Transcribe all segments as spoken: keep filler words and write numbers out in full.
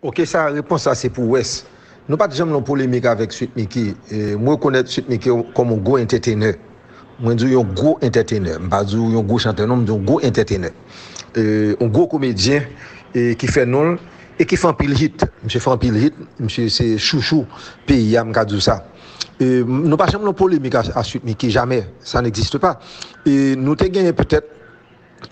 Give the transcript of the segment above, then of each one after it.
Ok, sa, repons sa se pou Wes. Nou pa t janm nan polemik avèk Sweet Micky. E, mwen rekonèt Sweet Micky kòm yon gwo entertainer. Mwen di w yon gwo entertainer. M pa di w yon gwo chantè non, m di w yon gwo entertainer. E, yon gwo komedyen e, ki fè non l e ki fè anpil hit. Misye fè anpil hit, misye se chouchou peyi a, m ka di w sa. E, nou pa janm nan polemik a, a Sweet Micky, jamè. Ça n'existe pas. E nou te genyen petèt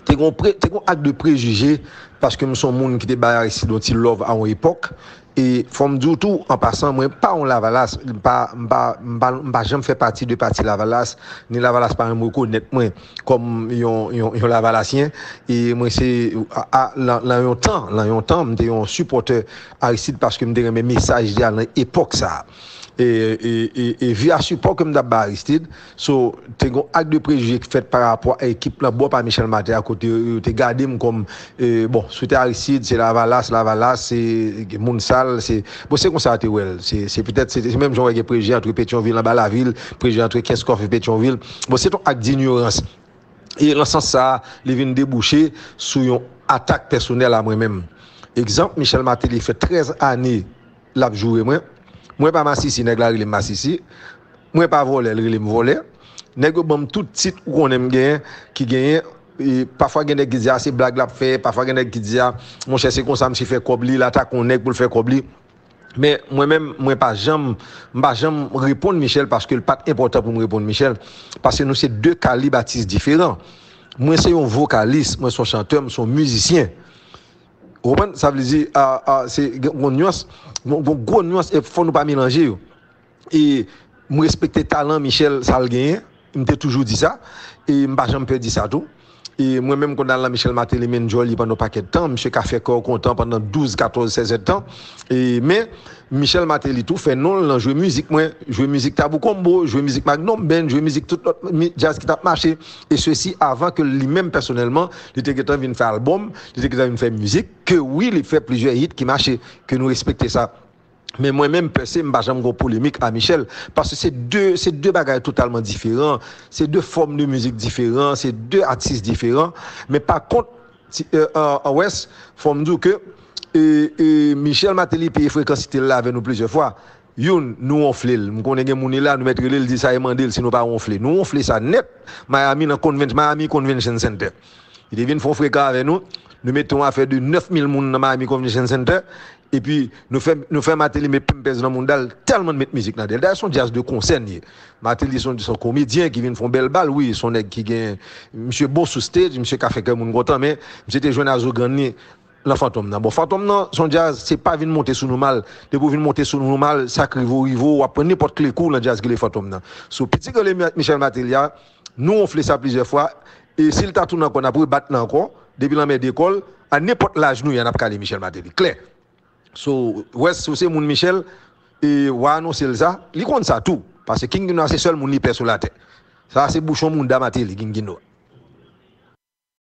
te gon pre, te gon ak de prejije paske m se yon moun ki te bay Aristide yon ti love a yon epòk. E fò m di w tou, an pasan, mwen pa yon Lavalas, m pa, m pa, m pa, m pa janm fè pati de pati Lavalas, ni Lavalas pa janm rekonèt mwen kòm yon, yon, yon Lavalasyen. E mwen se, a, a, lan, lan yon tan, lan yon tan, m te yon sipòtè Aristide paske m te renmen mesaj li a lan epòk sa a. E, e, e, e via sipò ke m t ap bay Aristide, so, te gon ak de prejije ki fèt pa rapò a ekip lan bò pa Michel Martelly a kote yo, yo te gade m kòm, e, bon, si w te Aristide, se Lavalas, Lavalas, se moun sal, se, bon, se konsa yo te wè l. Se, se petèt, se, se menm jan w wè gen prejije antre Petyonvil anba lavil, prejije antre Kenskòf e Petyonvil. Bon, se t on ak dinyorans. E lan sans sa a, li vin debouche sou yon atak pèsonèl a mwen menm. Egzanp, Michel Martelly fè trèz ane l ap joure mwen. Mwen pa masisi, nèg la rele m masisi. Mwen pa vòlè, l rele m vòlè. Nèg yo ban m tout tit ou konnen m genyen, ki genyen. E pafwa gen nèg ki di a se blag l ap fè, pafwa gen nèg ki di a, monchè, se konsa misye fè kòb li, l atake yon nèg pou l fè kòb li. Men mwen menm, mwen pa janm, m pa janm reponn Michel paske l pa t enpòtan pou m reponn Michel. Paske nou se de kalib atis diferan. Mwen se yon vokalis, mwen se yon chantè, m se yon mizisyen. Ou konprann? Sa vle di, a, a, se gen yon nyans, yon, yon gwo nyans, e fò nou pa melanje yo. E m respekte talan Michel, sa l genyen, m te toujou di sa, e m pa janm pè di sa tou. E mwen menm konn al nan Michel Martelly m enjoy li pandan yon pakèt tan, misye ka fè kè w kontan pandan douz, katòz, sèz èdtan. E, men, Michel Martelly tou fè non l nan jwe mizik mwen, jwe mizik Tabou Combo, jwe mizik Magnum Band, jwe mizik tout lòt mi- djaz ki t ap mache. E sesi avan ke li menm pèsonèlman, li te gentan vin fè albòm, li te gentan vin fè mizik, ke wi, li fè plizyè hit ki mache, ke nou respekte sa. Men mwen menm, pèse, m pa janm gon polemik a Michel, paske se de, se de bagay totalman diferan, se de fòm de mizik diferan, se de atis diferan. Men pa kont, ti, e, an, an Wès, fò m di w ke, e, e, Michel Martelly peye frekansite l la avè nou plizyè fwa. Youn, nou wonfle l. M konnen gen moun li la, nou mèt rele l, di sa e mande l si nou pa wonfle. Nou wonfle sa nèt. Miami nan Conven-, Miami Convention Center. Li te vin fè yon frekan avè nou. Nou mete yon afè de nèf mil moun nan Miami Convention Center. Epi, nou fè, nou fè Martelly met pèmpèz nan mouda l, tèlman l met mizik nan dèyè l. Dayè, se yon djaz de konsè l ye. Martelly se yon, se yon komedyen ki vin fè yon bèl bal, wi. Se yon nèg ki gen, misye bon sou stage, misye ka fè kè moun kontan, men misye te jwenn a zo grann li nan Fantom nan. Bon, Fantom nan, se yon djaz, se pa vin monte sou nou mal. Depi w vin monte sou nou mal, sa k rive w, rive w, w ap pran nenpòt kle kou nan djaz ki rele Fantom nan. So, piti grann li Michel Martelly a, nou wonfle sa plizyè fwa, e si l ta tounen ankò, n ap rebat li ankò, depi l anmède kò l, a nenpòt laj nou ye, n ap kale Michel Martelly, klè. So, Wès, si w se moun Michel, e w a anonse l sa, li konn sa tou. Paske King Kino a se sèl moun li pè sou latè. Sa a se bouchon mouda Martelly, King Kino.